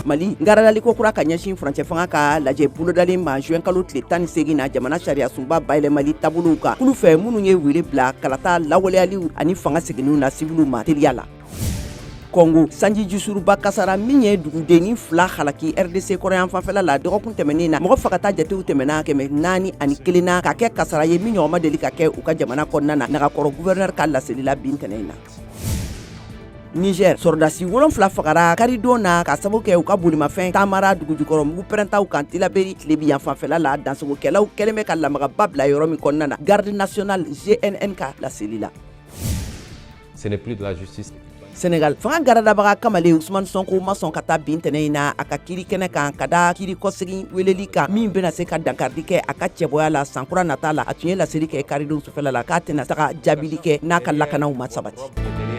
Mali, ngaradaliko kura ka ɲɛsin furancɛ fanga ka lajɛ bolodalen ma juin kalo tile 18 na, jamana sariyasunba bayɛlɛmali taabolow kan kulu fɛ, minnu ye wele bila kalata lawaleyaliw ani fanga seginniw na siwiliw ma teliya la. Kɔngo, sanji jusuruba kasara min ye dugudennin fila halaki RDC kɔrɔyan fanfɛla la dɔgɔkun tɛmɛnen na, mɔgɔ fagata jatew tɛmɛna 401 na, ka kɛ kasara ye min ɲɔgɔn ma deli ka kɛ u ka jamana kɔnɔna na, nagakɔrɔ gouverneur ka laseli la bi ntɛnɛn in na. Niger, sɔrɔdasi 7 fagara karidon na ka sababu kɛ u ka bolimafɛn taamara dugujukɔrɔ mugu pɛrɛntaw kan Tilaberi tilebi yan fanfɛla la, dansogokɛlaw kɛlen bɛ ka lamagaba bila yɔrɔ min kɔnɔna na, garde nationale GNN ka laseli la. Ce n'est plus de la justice. Senegal, fanga garadabaga kamalen Usumani Sɔnko ma sɔn ka taa bi ntɛnɛn in na a ka kiri kɛnɛ kan, ka da kiri kɔsegin weleli kan min bɛna se ka dankarili kɛ a ka cɛbɔya la sankura nata la. A tun ye laseli kɛ karidon sufɛla la k'a tɛna taga jaabili kɛ n'a ka lakanaw ma sabati.